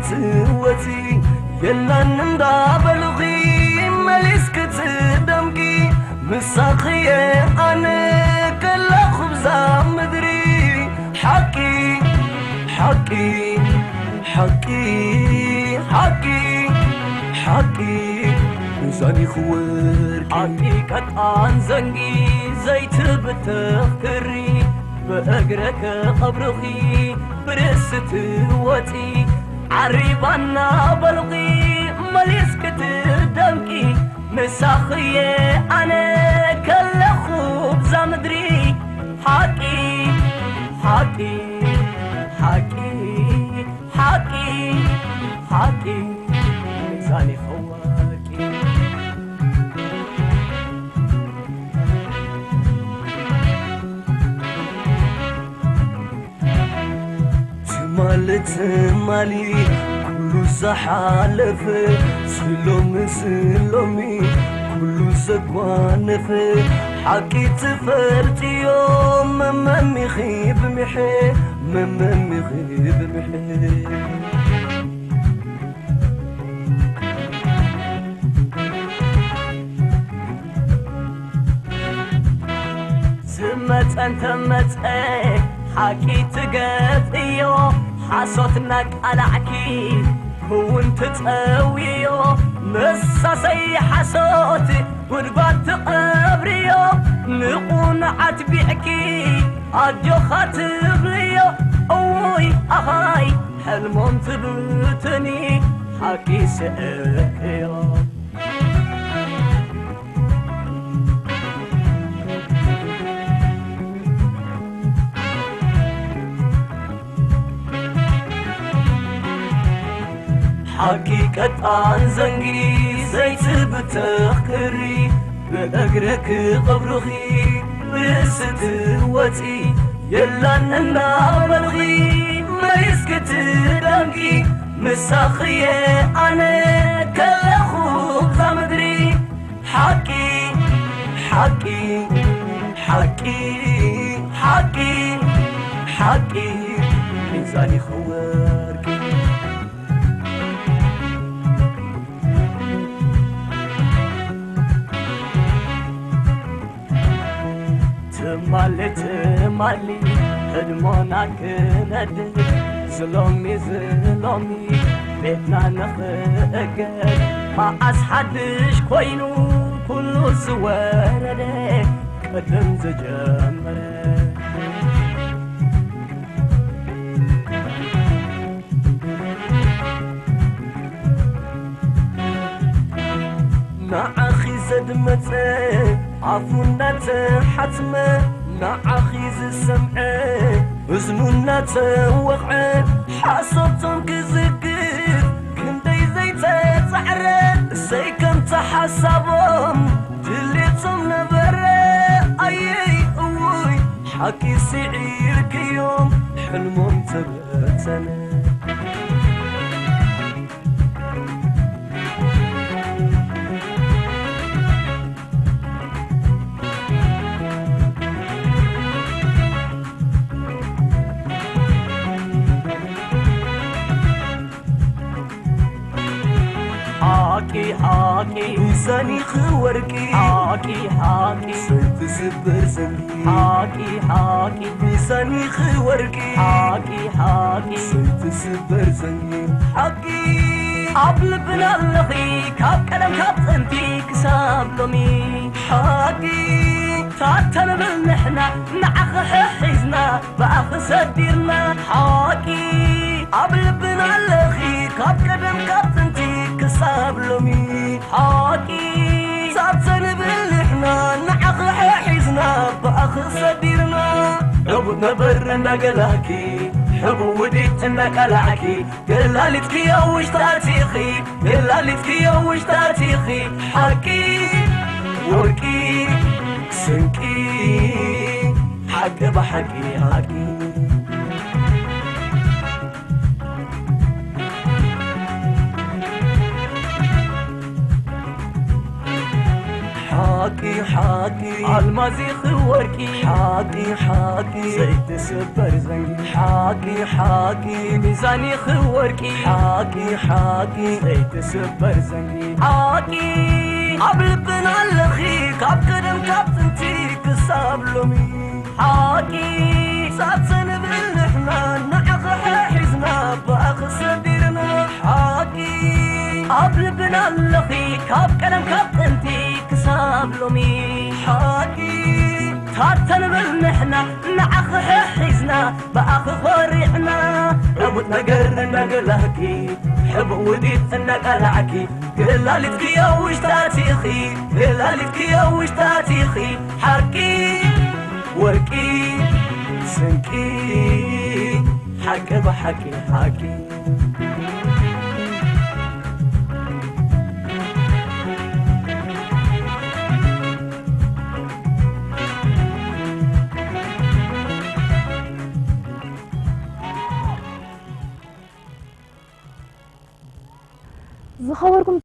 ትወፂ የላን እንዳበልኺ መሊስኪ ትደምቂ ምሳኺ እየ ኣነ ከለኹ ብዛ ምድሪ ሓቂ ሓቂ ሓቂ ሓቂ ሓቂ ሚዛን ይኽወርኪ ሓቂ ቀጣን ዘንጊ ዘይትብተኽ ክሪ ብእግረ ከቐብርኺ ብርእሲ ትወፂ ዓሪባና በልኺ መሊስኪ ትደምቂ ምሳኽየ ኣነ ከለኹ ብዛ ምድሪ ሓቂ ሓቂ ሓቂ ሓቂ ሓቂ ሚዛን ይኸወርኪ ትማሊ ትማሊ ኩሉ ዝሓለፈ ስሎሚ ስሎሚ ኩሉ ዘጓነፈ ሓቂ ትፈልጥዮ መመሚኺ ብሚሐ መመሚኺ ብሚሐ ዝመጸ እንተመጸ ሓቂ ትገጽዮ ሓሶት እናቃላዕኪ ክውን ትጸውዮ መሳሰይ ሓሶት ጉድጓድ ትቐብርዮ ንቑናዓት ቢዕኪ ኣጆኻ ትብልዮ እውይ ኣኻይ ሕልሞም ትብትኒ ሓቂ ስዕርክዮ ሓቂ ቀጣን ዘንጊ ዘይትብተኽ ክሪ ብእግርኪ ቐብርኺ ብርእስቲ ወፂ የላን እናበልኺ መሊስኪ ትደምቂ ምሳኽየ ኣነ ከለኹ ብዛ ምድሪ ሓቂ ሓቂ ሓቂ ሓቂ ሓቂ ሚዛን ይኸወርቂ ትማሊ ትማሊ ሕድሞና ክነድድ ዝሎሚ ዝሎሚ ቤትና ንኽእገድ መዓስ ሓድሽ ኮይኑ ኩሉ ዝወረደ ቅድም ዝጀመረ ንዓኺ ዘድመጸ ኣፉ እንዳተሓትመ ንዓኺ ዝሰምዐ እዝኑ እናተወቕዐ ሓሶቶም ክዝግብ ክንደይ ዘይተጻዕረ ዘይከምቲ ሓሳቦም ድሌቶም ነበረ ኣየይ እውይ ሓቂ ስዒርክዮም ሕልሞም ተበተነ ሓቂ ሓቂ ሚዛን ይኽወርቂ ሓቂ ሓቂ ዘይትስበር ዘንጊ ሓቂ ሓቂ ሚዛን ይኽወርቂ ሓቂ ሓቂ ዘይትስበር ዘንጊ ሓቂ ኣብ ልብና ኣለኺ ካብ ቀደም ካብ ጥንቲ ክሳብ ሎሚ ሓቂ ታተንብል ንሕና ንዓኺ ሕሒዝና ብኣኺ ሰዲርና ሓቂ ኣብ ልብና ኣለኺ ካብ ቀደም ካብ ጥንቲ ክሳብ ሎሚ ሓቂ ሳብተ ንብል ንሕና ንዓኺ ሕሒዝና ብኣኺ ሰዲርና ዕቡድ ነበር እንዳገላኪ ሕቡእ ውዲት እንዳቀላዕኪ ገላሊትክዮ ውሽጣቲኺ ገላሊትክዮ ውሽጣቲኺ ሓቂ ወርቂ ስንቂ ሓቂ ብሓቂ ሓቂ ሓቂ ሓቂ ሓቂ ኣልማዝ ይኽወርቂ ሓቂ ሓቂ ዘይትስበር ዘንጊ ሓቂ ሓቂ ሚዛን ይኽወርቂ ሓቂ ሓቂ ዘይትስበር ዘንጊ ሓቂ ኣብ ልብና ኣለኺ ካብ ቀደም ካብ ጥንቲ ክሳብ ሎሚ ሓቂ ሳት ንብል ንሕና ንዓኺ ሒዝና ብኣኺ ሰዲርና ሓቂ ኣብ ልብና ኣለኺ ካብ ቀደም ካብ ጥንቲ ክሳብ ሎሚ ሓቂ ታተ ንብል ንሕና ንዓኺ ሒዝና ብኣኺ ኮሪዕና ዕቡጥ ነገር እናገላህኪ ሕቡእ ውዲት እናቃላዕኪ ክላሊትክዮ ውሽጣቲኺ ክላሊትክዮ ውሽጣቲኺ ሓቂ ወርቂ ስንቂ ሓቂ ብሓቂ ሓቂ ዝኸበርኩም